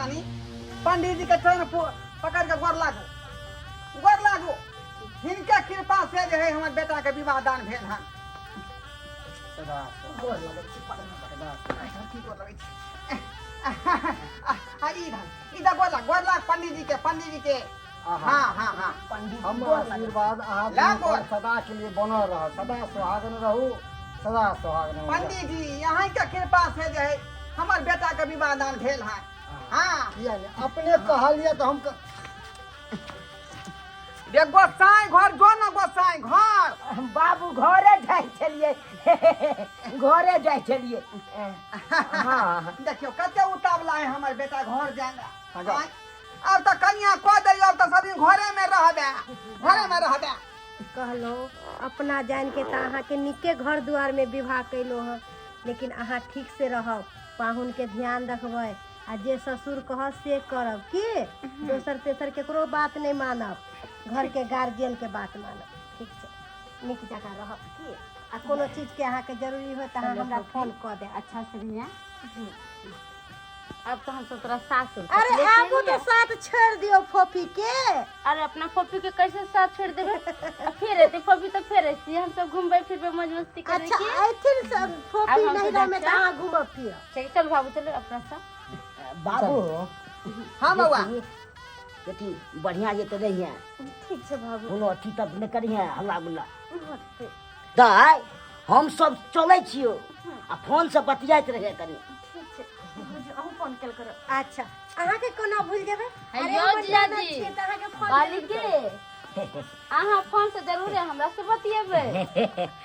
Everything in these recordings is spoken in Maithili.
रानी पंडित जी के चरण पकड़ के गोर लागू, गोर लागू। हिनके कृपा से जे है हमर बेटा के विवाह दान भेल हन। सदा गोर लगै छी, सदा की गोर लगै छी। आ ई धन ई द गोर लाग, गोर लाग पंडित जी के, पंडित जी के। हाँ हाँ हाँ पंडित हम गोर लागै। आशीर्वाद अहाँ ला दुनू पर गोर। सदा के लिए बनल रह, सदा सुहागन रहू, सदा सुहागन रहू। पंडित जी अहाँ के कृपा से जे है हमर बेटा के विवाह दान भेल हन। हाँ किया नहि अपने कहलियै तऽ हम रे गोसाई घर जो ना गोसाई घर। बाबू घरे जाइ छलियै, घरे जाइ छलियै। हाँ देखियौ कते उतावला है हमर बेटा घर जाए ला। हाँ, जाओ। आँय, अब तऽ कनिया कऽ दैयौ, अब तऽ सब दिन घरे में रहबे, घरे में रहबे। कहलहुँ अपना जान के तऽ अहाँके नीके घर दुआरमे विवाह कयलहुँ हँ, लेकिन अहाँ ठीक से रहब, पाहुनके ध्यान रखबै आ जे ससुर कहत से करब, की दोसर तेसर केकरो बात नहि मानब, घरके गार्जियनके बात मानब। ठीक छै, नीक जकाँ रहब की। आ कोनो चीजके अहाँके जरूरी होत तऽ अहाँ हमरा फोन कऽ देब। अच्छा से रहिए। अब तो हम सब तोरा सासुर तक अरे लेके आबू एलियै। तऽ साथ छोड़ि दियौ फोफी के। अरे अपना फोफी के कैसे साथ छोड़ देबे? आ फेर एते फोफी तो फेर ऐसी हम सब घूमबे फिरबे मौज मस्ती करे अच्छा की। ऐथिन सब फोफी आब हम नहिरा सब में तऽ जाइ अहाँ घूमब फिरब। ठीक चल बाबू चलो अपना सब। बाबू। हाँ बउआ। बेटी बढ़िया जे तो रहिए। ठीक छै बाबू। कोनो अथी तक नहि करिहे हल्ला गुल्ला। दाय हम सब चलै छियौ आ फोन से बतियाइत रहिए कनी। ठीक छै बुझू अहूँ फोन केल करो। अच्छा अहाँके कोना भूल जेबै? अरे अरे यौ हमर जीजाजी, ननद छियै तऽ अहाँके फोन कहली जरूर के करब। अहाँ फोन से जरूर हमरा से बतियेबै।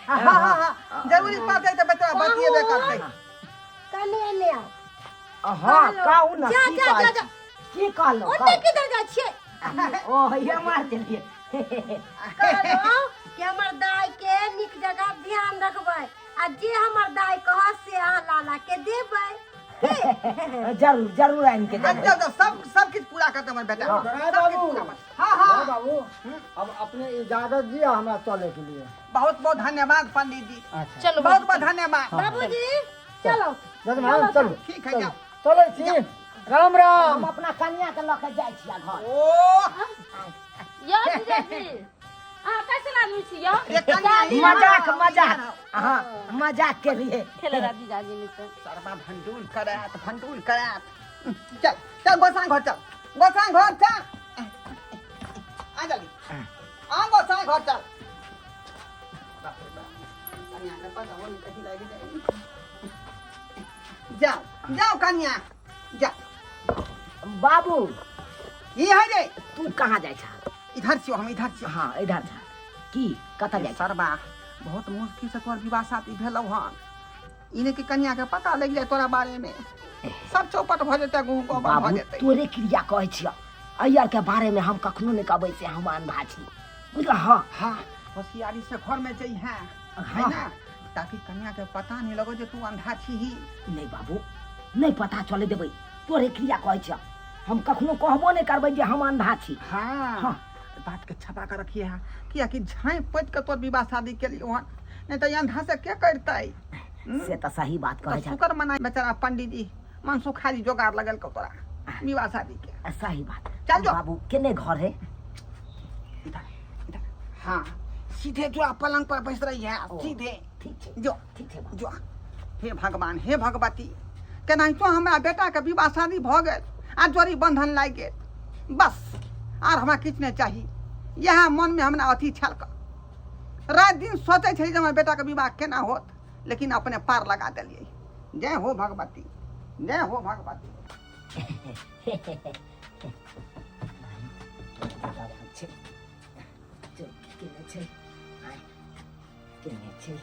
हाँ हाँ हाँ हाँ जरूरी पड़तै तऽ बेटा बतियेबे करतै। कनी एने आउ। हाँ कहू ना जा, की जा, कहै जा, जा। छी? की कहलहुँ? ओतऽ किधर जाइ छियै? ओ हैया मार देलियै। कहलहुँ कि हमर दाई के नीक जगह ध्यान रखबै आ जे हमर दाई कहत से अहाँ लाला के देबै। जरूर जरूर आनि के देबै। अच्छा, अच्छा, सब सब किछु पूरा करतै हमर बेटा। हाँ, सब किछु बाबू। पूरा करतै। हाँ, हाँ। हाँ, बाबू अब अपने इजाजत दिअ हमरा चले के लिए। बहुत बहुत धन्यवाद पंडित जी। अच्छा। चलो बहुत बहुत धन्यवाद। बाबूजी चलो। जजमान चलू। ठीक है, जाओ। चलै छी, राम राम। हम अपना कनिया के लऽ के जाइ छियै घर। ओ यौ जीजाजी अहाँ कैसन आदमी छी यौ? रे कनिया, ई मजाक रहो, मजाक ई रहो। अहाँ मजाक के लिए। खेले रहा जीजाजी नहीं तो। सरबा भंडूल करात, भंडूल करात। चल चल गोसाई घर चल, गोसाई घर चल। आ जल्दी आ गोसाई घर चल। बाप रे बाप, कनिया के पता हो नहीं कहीं लागी जाएगी। जाओ जाओ कनिया जाओ। बाबू की है रे? तू कहाँ जाइ छा? इधर छियो हम, इधर छियो। हाँ इधर छा। की कतऽ जाइ छा? सरबा बहुत मुश्किल से तोहर विवाह शादी भेलौ हन। इने के कनिया के पता लग जाए तोरा बारे में सब चौपट भऽ जेतै, गूँ गोबर भऽ बाबू जेतै। तोरे क्रिया कहै छियौ, अय्यर के बारे में हम कखनो नहीं कहबै से हम अंधा छी, बुझल? हाँ हाँ होशियारी से घर में जइहे है हाँ। ना, ताकि कनिया के पता नहीं लगो जे तू अंधा छी ही। नहीं बाबू नहीं पता चले देबै, तोरे क्रिया कहै छियौ, हम कखनो कहबो नहीं करबै जे हम अंधा छी। हाँ। हाँ। बात के छपा के रखिए है, किया कि झाँपि पोति के तोर विवाह शादी के लिए वहाँ नहीं तो अंधा से के करतै? से तो सही बात कहै तऽ छह। शुक्र मनाई बेचारा पंडित जी मनसुख खाली जोगाड़ लगल के तोरा विवाह शादी के। सही बात। चल जो। बाबू केने घर है? इधर इधर। हाँ सीधे जो पलंग पर बैस रही है। ओ, सीधे। ठीक छै। जो। ठीक छै बाबू। जो। हे भगवान, हे भगवती, केनाहितो हमरा बेटा के विवाह शादी भऽ गेल आ जोड़ी बंधन लागि गेल, बस आर हमरा किछु नहि चाही। इएह मनमे हमरा अथी छल कऽ राति दिन सोचै छली जे हमर बेटाके विवाह केना होत, लेकिन अपने पार लगा देलियै। जय हो भगवती, जय हो भगवती। छै केने छै आय, केने छै?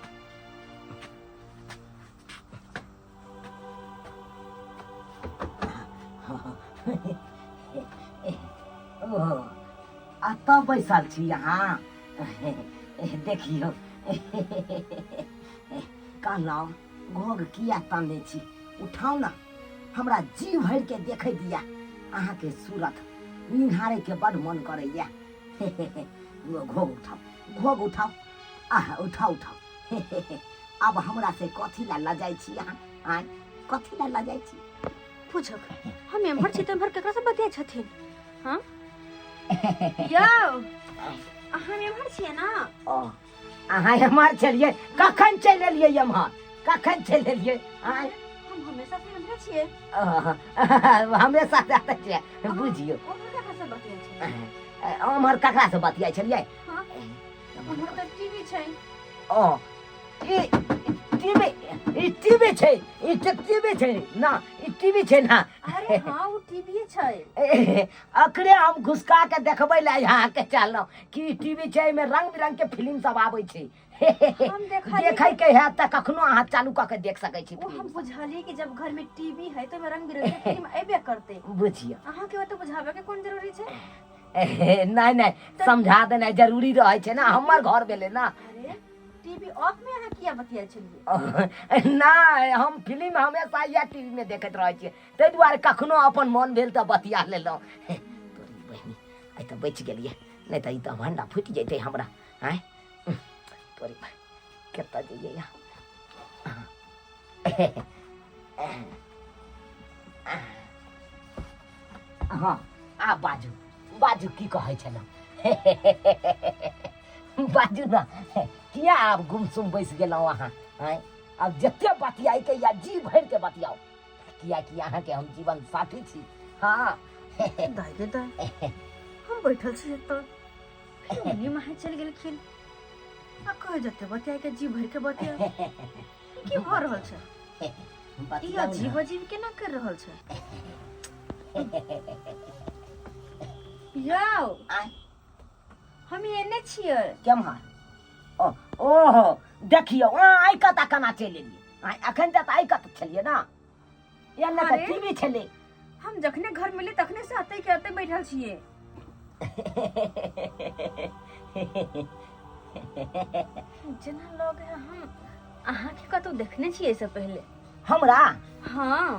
ओ एतऽ बैसल छी अहाँ? देखियौ कहलहुँ घोघ किया ताने छी? उठाउ ने, हमरा जी भरिके देखै दिया अहाँके सूरत, निहारैके बड मन करैया। घोघ उठाउ, घोघ उठाउ, आह उठाउ उठाउ। आब हमरा से कथी ला लजाइ छी अहाँ? आँय कथी ला लजाइ छी? पूछक हम एम्हर छी तऽ एम्हर केकरा से बतियाइ छथिन? हाँ यौ, हम एम्हर छियै ना। ओ, अहाँ एम्हर छलियै? कखन चलि एलियै एम्हर? कखन चलि एलियै आँय? हम हमेशा से एम्हरे छियै। हमरे साथ आबै छियै, बुझियौ। ओम्हर केकरा से बतियाइ छलियै? ओम्हर ककरा से बतियाइ छलियै? हाँ, ओम्हर तऽ टीवी छै। ओ, ई टीवी, ई टीवी छै, ई तऽ टीवी छै ना, ई टीवी छै ना। अरे हाँ, ओ टीवी छै। अकरे हम घुसका के देखबै लए अहाँके चाहलहुँ कि टीवी छै, एहिमे रंग बिरंग के फिल्म सब आबै छै। हम देखलियै। देखै के हैत तऽ कखनो अहाँ चालू कऽ के देख सकै छी ओ हम फिल्म। बुझलियै कि जब घर में टीवी है तो रंग बिरंग के फिल्म अयबे करते। बुझियौ। अहाँ के ओते बुझाबे के कोन जरूरी छै? नहि नहि, समझा देनाइ जरूरी रहै छै ने, हमर घर भेलै ना। अरे, टीवी ऑफ में अहाँ किया बतियाइ छलियै? नहि, हम फिल्म हमेशा इएह टीवी में देखैत रहै छियै, ताहि दुआरे कखनो अपन मन भेल तऽ बतिया लेलहुँ। तोरी बहिनी, आइ तऽ बचि गेलियै, नहि तऽ ई तऽ भण्डा फुटि जैतै हमरा। आँय तोरी, कतऽ जइयै? हँ, आब बाजू, बाजू, की कहै छलहुँ? बाजू ने, किया आब गुमसुम बैस गेलहुँ अहाँ? आँय, आब जते बतियाइके या जी भरिके बतियाउ, कियाकि अहाँके हम जीवन साथी छी। हँ। दाइ गे दाइ, हम बैठल छी एतऽ, फेर ओने माहे चलि गेलखिन आ कह जते बतियाके जी भरि के बतिया। की भऽ रहल छै ई? बतियाउ ने। अजीब अजीब केना कर रहल छै यौ? आँय? हम एने छियै। केम्हर? ओ, ओहो, देखियौ, अहाँ आइ कतऽ केना चलि एलियै? आँय, अखन तक आइ कतऽ छलियै ने? एने तऽ अरे। टीवी छलै। हम जखने घर मिले तखने से अतै के अतै बैठल छियै। जेना लगे है हम अहाँके कतौ देखने छियै एहिसँ पहिले। हमरा? हाँ।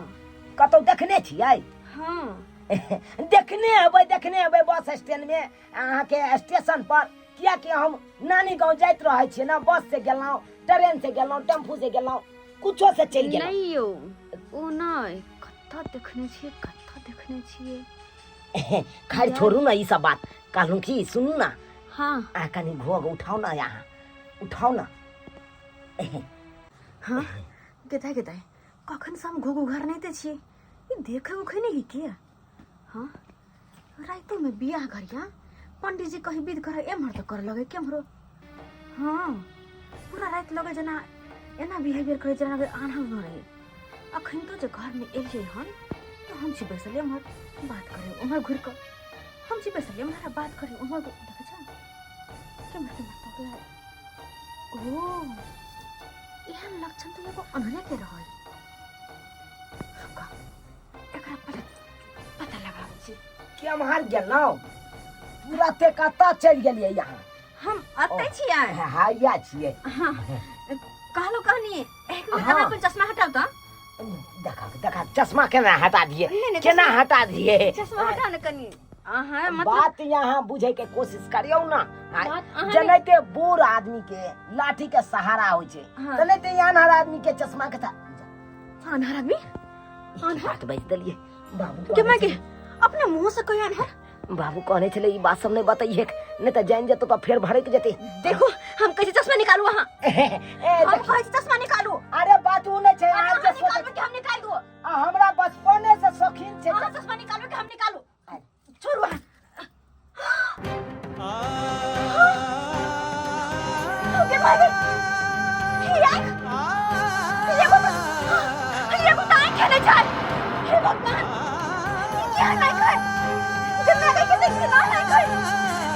कतौ देखने छियै? हाँ। देखने हेबै, देखने हेबै बस स्टैंड में, अहाँके स्टेशन पर, कियाकि हम नानी गाँव जाइत रहै छियै ने, बस से गेलहुँ, ट्रेन से गेलहुँ, टेम्पू से गेलहुँ, कुछो से चलि गेलहुँ। नहि यौ, ओ नहि, कतऽ देखने छियै, कतऽ देखने छियै? खैर छोड़ू ने ई सब बात। कहलहुँ की, सुनू ने। हाँ। अहाँ कनि घोघ उठाउ ने, यहाँ उठाउ ने। हाँ गेदाइ, गेदाइ, कखन से हम घोघ उघार नहि दै छियै, ई देखै उखै नहि है किया? हाँ, रातिमे बियाह घरिया पंडीजी कहीं विध करे एम्हर तऽ कर लगे केम्हरो। हाँ, पूरा राति लगे जेना एना बिहेवियर करे जेना लगे आन्हा उन्हा रहे। अखन तो जे घरमे एलियै हन तऽ हम छी बैसल एम्हर, बात करे उम्हर घुरि कऽ। हम छी बैसल एम्हर आ बात करे उम्हर। देखै छ केम्हर केम्हर तकै है। ओ, एहन लक्षण तऽ एगो अन्हरे के रहै। रुक, एकरा पहिले पता लगाबै छी। केम्हर गेलहुँ? तुरते कतऽ चलि गेलियै यहाँ? हम अतै छियै। हैया छियै। हाँ, कहलहुँ कहनी एक मिनट। हाँ। अहाँ अपन चश्मा हटाउ तऽ। देखा देखा, चश्मा केना हटा दिए? नहि, नहि, केना हटा दिए? चश्मा हटाउ ने कनि अहाँ, मतलब बात यहाँ बुझे के कोशिश करियौ ना। बात अहाँ जेनाहिते बूढ़ आदमी के लाठी के सहारा होइ छै, हाँ। तेनाहिते आन्हर आदमी के चश्मा के आन्हर आदमी? ई बात बाजि देलियै बाबू के माय कहने के अपना मुंह से कहियो आन्हर। छलै- बाबू कहने छलै ई बात सब नहि बतैहे, नहि तऽ जानि जेतौ तऽ फेर भड़कि जेतै। देखू, हम कहै छी चश्मा निकालू अहाँ। ए, हम देखियौ, कहै छी चश्मा निकालू। अरे बात ओ नहि छै, अरे अहाँ अहाँ जे सोचै निकालबै कि हम निकालि दू? आ हमरा बचपने से शौकीन छै। अहाँ चश्मा निकालबै कि हम निकालू? छोड़ू अहाँ। गे माय गे, हे आँख, एगो तऽ आँख खेने छै। हे भगवान, ई किया नहि खाय जेना के देखी ना नहि खाय,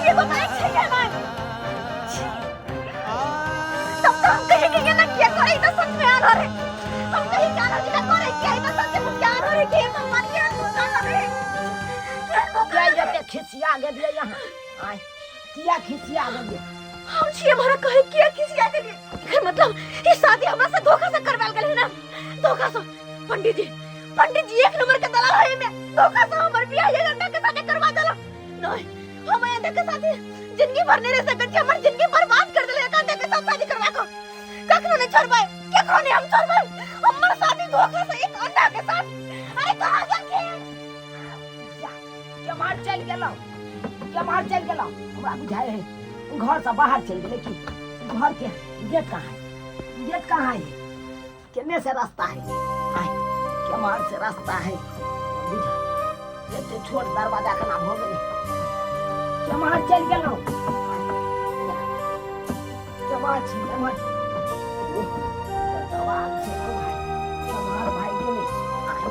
एगो तऽ आँख छै नहि। छी। तब तो हम कहे कि ये ना किया करे, ई तो सच में आन्हर है। हम कहे कि आन्हर जी करे किया, ई तो सच में क्या आन्हर है कि हे भगवान, ये धोखा लगे। किया जते खिसिया गेलियै यहाँ? आय, किया खिसिया गेलियै? हम छियै हमरा कहे किया खिसिया गेलियै? एकर मतलब ई शादी हमरा से धोखा से करवायल गेल है ना, धोखा से। पंडित जी, पंडित जी एक नंबर के दलाल है। में धोखा से हमर बियाह ये अंडा के साथे करवा देला। नहीं, हम अंडा के साथे जिंदगी भर नहीं रह सकत छी। हमर जिंदगी बर्बाद कर देले एक अंडा के साथ शादी करवा के। कखनो नहीं छोड़बै, केकरो नहीं हम छोड़बै। हमर शादी धोखा से एक अंडा के साथ। अरे कहाँ गया? केम्हर चलि गेलहुँ, केम्हर चलि गेलहुँ? हमरा बुझाइ है घरसँ बाहर चलि गेलै कि घरके गेट कहाँ है, गेट कहाँ है, केने से रास्ता है, आय केम्हर से रास्ता है? बुझ एते छोट दरवाजा केना भऽ गेलै? केम्हर चलि गेलहुँ? केम्हर छी, केम्हर छी? ओह, दरवाजा छै हौ भाइ, केम्हर भागि गेलै? आय,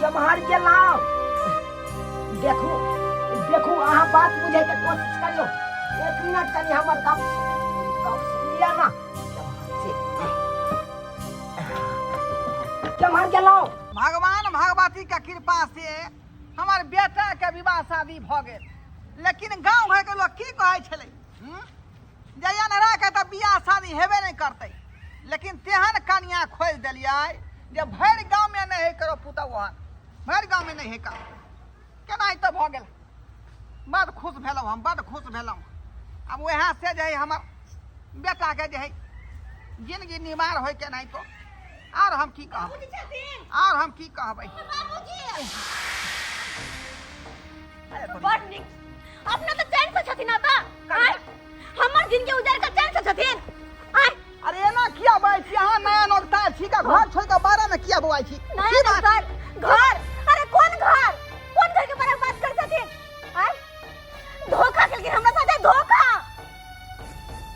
केम्हर गेलहुँ? देखू देखू, अहाँ बात बुझैके कोशिश करियौ एक मिनट, कनि हमर गप गप सुनि लिअ ना। केम्हर गेलहुँ? भगवान भगवती के कृपा से हमर बेटा के विवाह शादी भऽ गेल, लेकिन गाँव घर के लोग की कहै छलै, हम्म? जे अनहरा के तऽ बियाह शादी हेबे नहि करतै, लेकिन तेहन कनिया खोजि देलियै जे भरि गाँवमे नहि है करो पुतहु ओहन, भरि गाँवमे नहि है करो। केना तऽ भऽ गेल। बड खुश भेलहुँ हम, बड खुश भेलहुँ। आब वएह से जे है हमर बेटाके जे है जिंदगी निमार होय केनाहितो। आर हम की कहब, आर हम की कहबै? बड़ नीक, अपना तऽ चैन से छथिन ना, आय हमर जिंदगी उजाड़ के चैन से छथिन आय। अरे एना किया बजै छी अहाँ? नया नौकता छी का घर छोड़ के बारे में किया बौआइ छी? नया की बात? नौकर घर? अरे कोन घर, कोन घर के बारे में बात कर छथिन आय? धोखा केलखिन हमरा साथे, धोखा।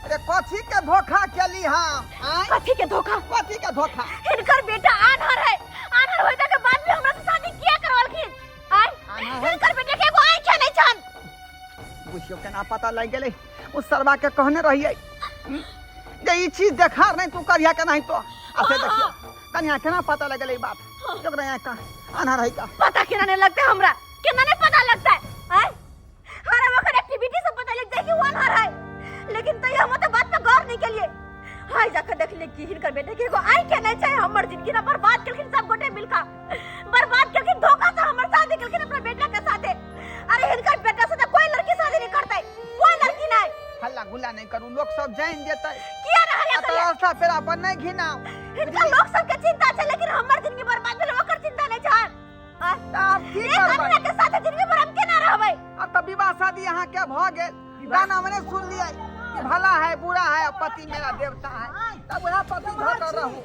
अरे कथी के धोखा केली हम? आय कथी के धोखा? कथी के धोखा? हिनकर बेटा आन्हर है, आन्हर होइता के बाद भी हमरा से शादी किया करवलखिन आय? आन्हर है? हिनकर बेटा के एगो आँख नहीं छन। बुझियौ केना पता लागि गेलै। ओ सरवा के कहने रहियै जे ई चीज देखार नहीं तू करिया के नहीं तो, आ से देखियौ कनिया केना पता लागि गेलै ई बात, ओकरा यहाँ का आन्हर है का? पता केना नहीं लगता है हमरा, केना नहीं पता लगता है आय? हर वक्त एक्टिविटी से पता लग जाए कि वो आन्हर है, लेकिन तैयो हम तो बात पे गौर नहीं के लिए हाय जाकर देख ले कि हिनकर बेटे के एगो आँख के नहीं चाहिए। हमर जिंदगी ना बर्बाद केलखिन, सब गोटे मिलका बर्बाद केलखिन, धोखा से हमर शादी केलखिन अपना बेटा के साथे। अरे हिनकर बेटा से तो कोई लड़की शादी नहीं करतै, कोई लड़की नहीं। हल्ला गुल्ला नहीं करू, लोग सब जान जेतै। किया ना हल्ला आ तो करिए? रास्ता पेरा पर नहीं घिनाउ। हिनका लोग सब के चिंता छै, लेकिन हमर जिंदगी बर्बाद भेल ओकर चिंता नहीं छै। तऽ आब की एक करबै? अन्हरा के साथे जिंदगी भर हम केना रहबै? अब तऽ विवाह शादी अहाँ के भऽ गेल, गाना में नहीं सुन लियै कि भला है बुरा है पति मेरा देवता है, तब वएह पति धऽ कऽ रहू।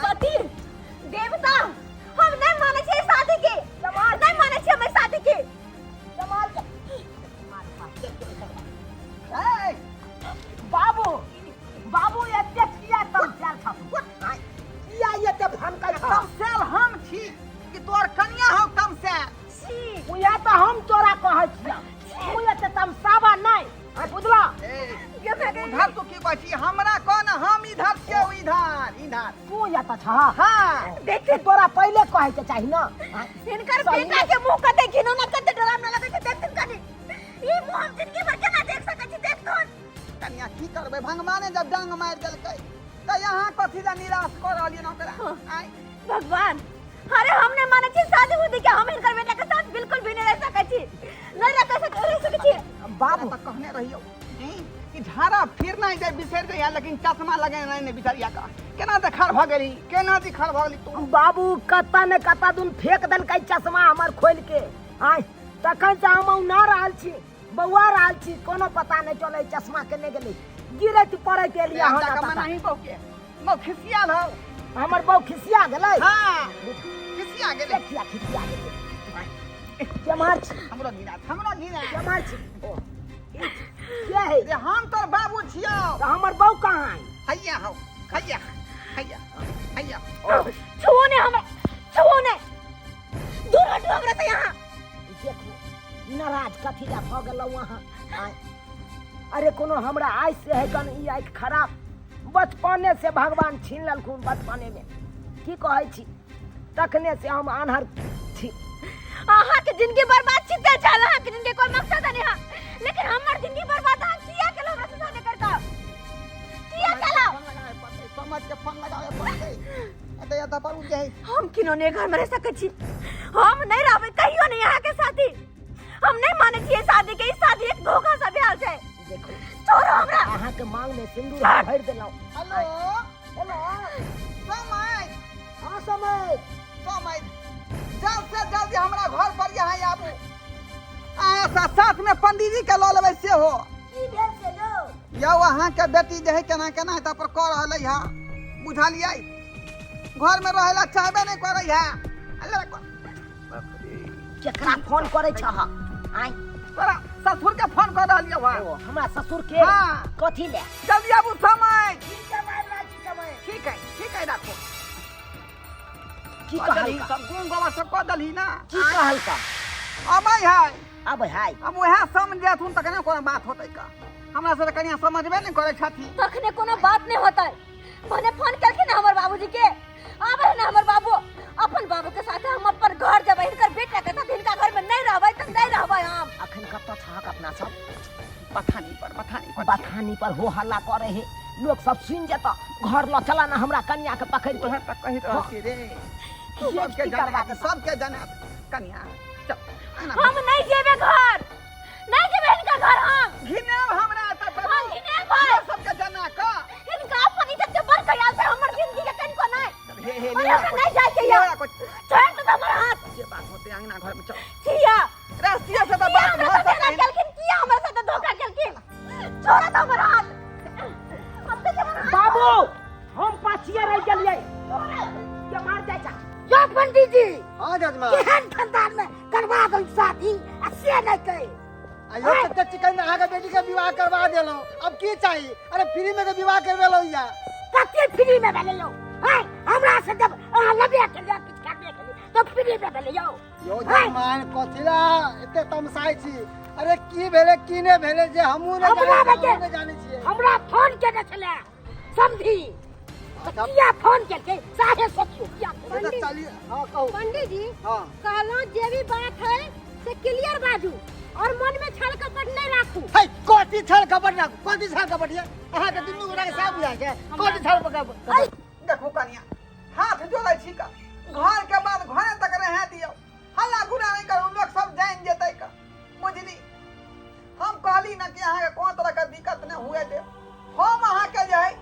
पति देवता हम नहीं मानै छियै शादी के, नहीं मानै छियै हम एहि शादी के। ए, बाबू बाबू, एते किया तमसायल छथु? किया एते फनकै छह? तमसायल हम छी कि तोर कनिया हौ तमसायल? छी। उएह तऽ हम तोरा कहै छियौ, तू एते तमसाबा नहि आइ, बुझलह? ए, ये भए गेल। उधर तू की कहै छी? हमरा कह ने, हम इधर छियौ, इधर इधर। तू एतऽ छह? हाँ। देखिए तोरा पहिले कहै के चाही ने। हिनकर सही बेटा के मुंह कते घिनौना, कते डरावना लगै छै, देखथिन कनी। ई मुंह हम जिंदगी भर केना देख सकै छी, देखथुन। कनिया की करबै, भगवाने जब डांग मारि देलकै तऽ यहाँ कथी लए निराश कऽ रहलियै ओकरा? आँय भगवान, अरे हम नहीं मानै छी शादी उदी के, हम हिनकर बेटा के साथ बिल्कुल भी नहीं रह सकै छी, नहीं रह सकै छी। बाबू तऽ कहने रहियौ कि झाड़ा फिर नहीं जाए बिसरि जइहा, लेकिन चश्मा लगेने नहीं बिसरिया का। केना देखार भऽ गेली, केना देखार भऽ गेली तू? बाबू कतऽ ने कतऽ दुन फेंक देलकै चश्मा हमर खोलि के। आय तखन से हम औना रहल छी, बौआ रहल छी, कोनो पता नहि चलै चश्मा केने गेलै, गिरैत पड़ैत एलियै हन जाके एतऽ। मनाही बहू के, बहू खिसियाल हौ। हमर बहू खिसिया गेलै? हाँ खिसिया गेलै। देखिया खिसिया गेलै। केम्हर छी? हमरो घिना, हमरो घिना। केम्हर छी? ओ, ई के है? रे हम तोर बाबू छियौ। तऽ हमर बहू कहाँ है? हैया हौ, हैया हैया हैया। छुओ नहीं हमरा, छुओ नहीं, दूर हटो हमरा से यहाँ। देखू नाराज कथी लए भऽ गेलहुँ अहाँ? आँय, अरे कोनो हमरा आइ से है कन ई आँखि खराब? बचपने से भगवान छीन लेलखुन बचपने में, की कहै छी, तखने से हम आन्हर छी। अहाँ के जिंदगी बर्बाद छी ते चल, अहाँ के जिंदगी कोई मकसद नहीं है, लेकिन हमर जिंदगी बर्बाद अहाँ किया केलहुँ हमरा से शादी करके? किया केलहुँ? फोन लगावे पड़तै, समझ के फोन लगावे पड़तै। एतऽ एतऽ पर उठ जाइ। हम किनो ने घर में रह सकै छी, हम नहीं रहबै कहियो नहीं अहाँ के साथी। हम नहीं मानै छियै शादी के, ई शादी एक धोखा सा भेल छै। देखू छोड़ो हमरा। अहाँके मांग में सिंदूर हम भरि देलहुँ। हेलो हेलो समय। हाँ समय। समय, जल्द से जल्दी हमरा घर पर यहाँ आबू। अहाँ साथ साथ में पंडीजी के लऽ लेबै सेहो। की भेल से यौ? यौ अहाँके बेटी जे है केना केना तऽ पर कऽ रहलै है, बुझलियै? घरमे रहै लए चाहबे नहि करै है। केकरा फोन करै छह आय? तोरा ससुर के फोन कऽ रहलियौ हँ। ओ हमरा ससुर के? हाँ। कथी ले? जल्दी आबू समय। ठीक है, आबि रहल छी समय। ठीक है, ठीक है, राखो। की कऽ देलही कहलका? सब गुण गोबर सब कऽ देलही ना? की कहलका? अबै है। अबै है। अब वएह समझेथुन तखने कोनो बात होतै का। हमरा सब कनिया समझबे नहि करै छथिन। तखने कोनो बात नहीं होता है। भने फोन करके ना हमर बाबूजी के आवे ना हमर बाबू, अपन बाबू के साथ हम अपन घर जबै, हिनकर बेटा के साथ हिनका घर में नहीं रहबै त नहीं रहबै हम। अखन कतऽ छहक अपना सब? बथानी पर, बथानी पर। बथानी पर हो हल्ला करे हे, लोग सब सुन जेता। घर ल चला ना हमरा कन्या के पकड़ के। तोहर तक कहि रहल छी रे। सबके की जना करबा? सबके जना कनिया, चल आना। हम नहीं जेबे घर, नहीं जेबे हिनका घर हम। घिनेब हमरा एतऽ पर। हम घिनेब भाई। सबके जना क हिनका अपन इज्जत के बड़ ख्याल से हमर जिंदगी के कनिको नहीं। चल, हे हे। अरे हमरा नहीं जाए के लेवड़ा को छोड़ दे हमर हाथ। जे बात होते अंगना घर में चल। किया? रास्तिया से तो किया बात हमरा भऽ साथे एना सकै। केलखिन? किया हमरा साथे धोखा केलखिन? छोड़ दे हमर हाथ। अब तो हमर हाथ। बाबू, हम पाछिए रह गेलियै के मार जाइ छा यो पंडित जी। हाँ जजमान। केहन खानदान में करवा दल शादी आ से नहीं कहे। आयो कते चिकन अहाँके बेटी के विवाह करवा देलहुँ, अब की चाही? अरे फ्री में के विवाह करवेलहुँ या। कते फ्री में भेलै यौ? हैं, हमरा से जब अहाँ लेबे के लिए किछु करबे के लिए तो फ्री में भेलै यौ? यौ जजमान, कथी ला एते तमसाइ छी? अरे की भेलै की नहि भेलै जे हमहूँ नहि हमरा जानै छी, बेटे- हमहूँ नहि जानै छियै। हमरा फोन केने छलै समधी। अच्छा। किया फोन केलकै साहे सोचियो किया से तऽ चली, हाँ कहू। पंडित जी। हाँ। कहलहुँ जे भी बात है से क्लियर बाजू और मन में छल कपट नहीं राखू। है कथी छल कपट राखू? कथी छल कपट ये? अहाँके दुनू गोटा के साफ बुझाइ छै, कथी छल कपट? देखू कनिया, हाथ जोड़ै छी का, घर के बाद घरे तक रहे दियौ, हल्ला गुल्ला नहीं करू, लोग सब जान जेतै का, बुझली? हम कहली ना कि अहाँके कोनो तरह के दिक्कत नहीं हुए देब। हम अहाँके जे है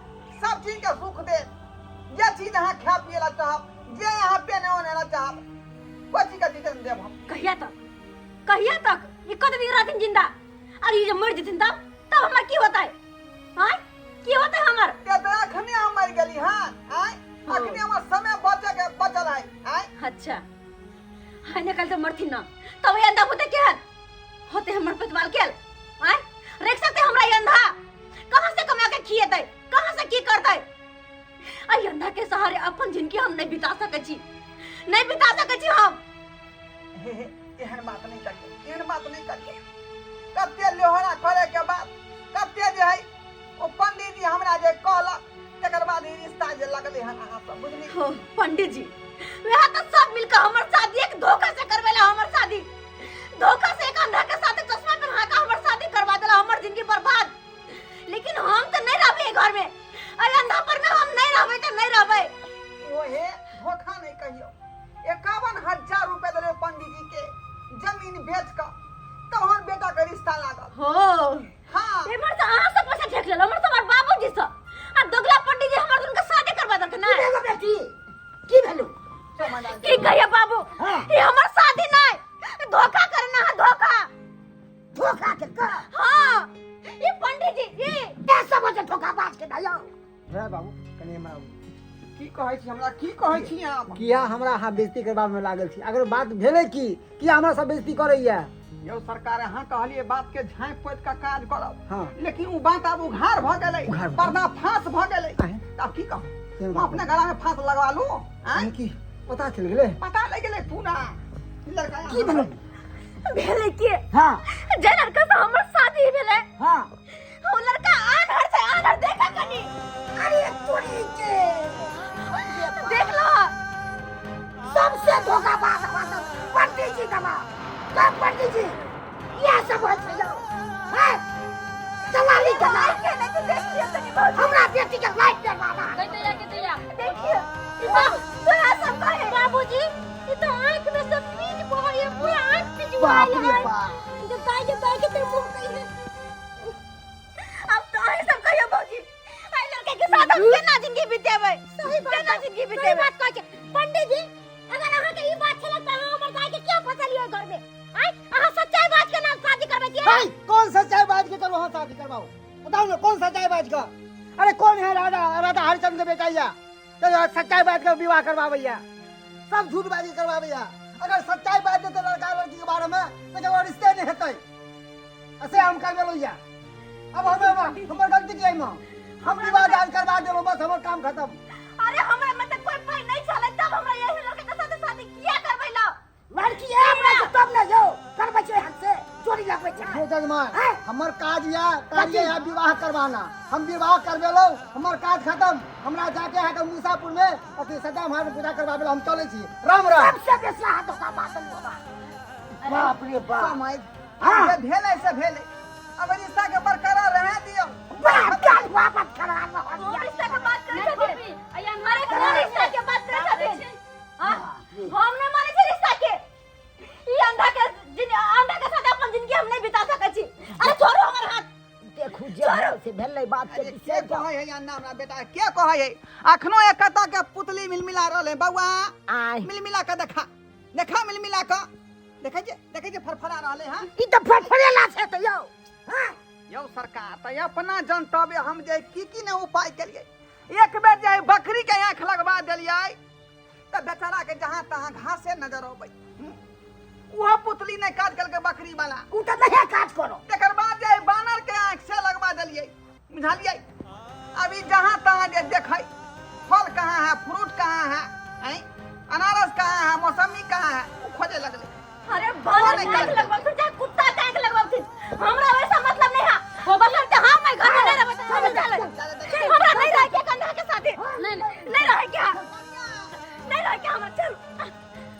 सब चीज के सुख देब। जे चीज अहाँ खाए पिए ला चाहब, जे अहाँ पहने ओने ला चाहब, कोई चीज के दिक्कत नहीं देब हम। कहिया तक, कहिया तक ई कत दिन रहथिन जिंदा? और ई जे मर जेथिन तब तब हमर की होतै? आँय, की होतै हमर? ते तऽ अखने हम मरि गेली। हाँ आँय, अखने हमर समय बचे के बचल है। आँय। अच्छा, हाय ने कल तो मरथिन ना तब ये अंधा होते केहन होते हमर पेटवाल केल? आँय, रख सकते हमरा ये अंधा? कहाँ से कमा के खिएतै, कहाँ से की करतै? आई अंधा के सहारे अपन जिंदगी हम नहीं बिता सकै छी, नहीं बिता सकै छी हम। हे हे, एहन बात नहीं करियौ, एहन बात नहीं करियौ। कते लेहोरा करे के बाद कते जे है ओ पंडित जी हमरा जे कहलक, तकर बाद ई रिश्ता जे लगलै हन अहाँ सब, बुझली? हो पंडित जी, वह तो सब मिलकर हमर शादी एक धोखा से करवेला। हमर शादी धोखा से एक अंधा के साथ चश्मा पहना के हमर शादी करवा देला, हमर जिंदगी बर्बाद। लेकिन हम तो नहीं रहबे घर में, अरे अंधा पर में हम नहीं रहबे तो नहीं रहबे। ओ हे, धोखा नहीं कहियो। 51,000 रुपए देले पंडित जी के, जमीन बेच कऽ तहन बेटा के रिश्ता लागल। हो? हाँ। एमहर से अहाँ सब पैसा ठेक लेलो, हमर सब बाबूजी से आ दोगला पंडित जी हमर दुनू के शादी करवा देलकै ना। की भेलो बेटी, की भेलो? की कहिए बाबू? हाँ। ये हमर शादी नहीं, धोखा करना है, धोखा। धोखा के कर? हाँ, ये पंडित जी ये के समझ धोखा बाज के ना यौ? रे बाबू, कनि हमरा की कहै छी हमरा, की कहै छी अहाँ? किया हमरा अहाँ बेइज्जती करबामे लागल छी? अगर बात भेलै की, किया हमरा सब बेइज्जती करैया? यौ सरकार, अहाँ कहलिए बात के झाँपि पोति के काज करब। हाँ। लेकिन उ बात आब उघार भऽ गेलै। उघार भऽ पर्दा फांस भऽ गेलै। आँय? तऽ आब की कहू? केहन हम बात? अपने गला में फांस लगवा लू? आँय? की पता चलि गेलै? पता लागि गेलै पूरा। ई लड़का की भेलै? भेलै की? हाँ। जे लड़का से हमर शादी भेलै, हाँ, ओ लड़का आन्हर छै, आन्हर। देखा कनी। अरे तोरी के। देख लो। सबसे धोखाबाज हमरा सब पंडित जी दबा तब पंडित जी इएह सब होइ छै यौ। हैं, दलाली केना हमरा बेटी के लाइफ बर्बाद। देखिए बाबू, तोरा सब कहे बाबूजी, ई तो आंख में सब पीज बहै है, पूरा आंख बाप पिजुआयल रे है। बाप। जब दाई के दाई के तेरे मुंह कही है। अब तो अहीं सब कहियो भौजी, एहि लड़का के साथ हम केना जिंदगी बितेबै? सही बात। केना जिंदगी सही बितेबै? बात कहै छै पंडित जी। अगर अहाँ के ई बात छलै त अहाँ हमर दाई के किया फसलियै घर में? आँय, अहाँ सच्चाई बात केना के हाय, कौन सच्चाई बाज के करो? हाँ, शादी करवाओ, बताओ ना कौन सच्चाई बाज का? अरे कौन है राजा राजा हरिचंद्र के बेटा या तो सच्चाई बाज का विवाह करवाबैया? सब झूठ बाजी करवाबैया। अगर सच्चाई बाज देते लड़का लड़की के बारे में तो केकरो रिश्ते नहीं हेतै। ऐसे हम करवेलो या अब हमें हमर गलती की एहिमे? हम विवाह दान करवा देलहुँ, बस हमर काम खत्म। अरे हमरा में त कोई पाई नहीं छलै, तब हमरा यही लड़का के साथ शादी किया करबैला? लड़की है हमरा के तब ने यौ करबै छै, हाथ से चोरी लगबै छै। हे जजमान, हैं? हमर काज या कार्य या विवाह करवाना। हम विवाह करवेलहुँ, हमर काज खत्म। हमरा जाके है के मूसापुर में अथी सदा महाराज पूजा करवावे हम चलै छी। राम राम। सबसे बेसी अहाँ धोखा बात बाबा, बाप रे बाप। समय हाँ। जे भेलै से भेलै, अब रिश्ता के बरकरार रहे दियौ। बाप काल वापस करा रहल कोन यऽ। रिश्ता के बात करै छथिन? अरे कोन रिश्ता के बात करै छथिन? हाँ? हम नहीं मानै छी रिश्ता के। ई अंधा के जिन अंधा के साथ अपन जिंदगी हम नहीं बिता सकै छी। अरे छोड़ू हमर हाथ। देखू, जे भेल से भेलै, बात के अरे के बिसरि जाउ। कहै है अन्ना हमरा बेटा के कहै है? अखनो एकता के पुतली मिलमिला रहल है बौआ। आय। मिलमिला के देखा, देखा, मिलमिला के देखै जे, देखै जे फरफरा रहले हन। ई तऽ फड़फड़ेला छै तऽ यौ, हाँ? यौ सरकार, तऽ अपना जनतव्य हम जे की की ने उपाय केलियै। एक बेर जे बकरी के आँख लगवा देलियै तऽ बेचारा के जहाँ तहाँ घासे नजर अबै। उहो पुतली नहि काज केलकै बकरी वाला। उ तऽ नहिये काज करो। तकर बाद जे बानर के आँख से लगवा देलियै, बुझलियै? अभी जहाँ तहाँ जे देखै, फल कहाँ है, फ्रूट कहाँ है, हैं, अनारस कहाँ है, मौसमी कहाँ है, ओ खोजे लगलै। अरे बानर नहीं के आँख काज लगवाथुन चाहे कुत्ता के आँख लगवाथुन, हमरा वैसा मतलब नहीं है। बस हम हम मैं घर में नहीं रहबै। चल चल, हमरा नहीं रहे के कंधा के साथे, नहीं नहीं रहे के, नहीं रहे के हमरा। चल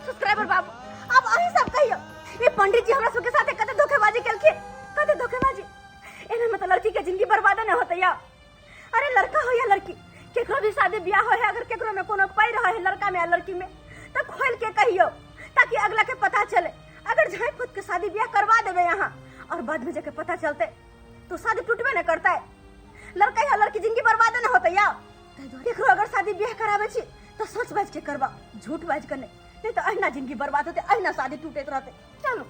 सब्सक्राइबर बाबू, अब अहीं सब कहियो, ये पंडित जी हमरा सबके साथे कते धोखेबाजी केलखिन, कते धोखेबाजी। एना में तो लड़की के जिंदगी बर्बाद नहीं होते या। अरे लड़का हो या लड़की, केकरो भी शादी ब्याह हो है, अगर केकरो में कोनो पाई रहे है लड़का में या लड़की में, तो खोल के कहियो ताकि अगला के पता चले। अगर झाँप फूट के शादी ब्याह करवा देवे यहाँ और बाद में जाके पता चलते तो शादी टूटबे न करता है, लड़का या लड़की जिंदगी बर्बाद न होते या। केकरो अगर शादी ब्याह करावे छी तो सच बाज के करवा, झूठ बाज के नहीं, नहीं तो अहिना जिंदगी बर्बाद होते, अहिना शादी टूटैत रहते। चलो।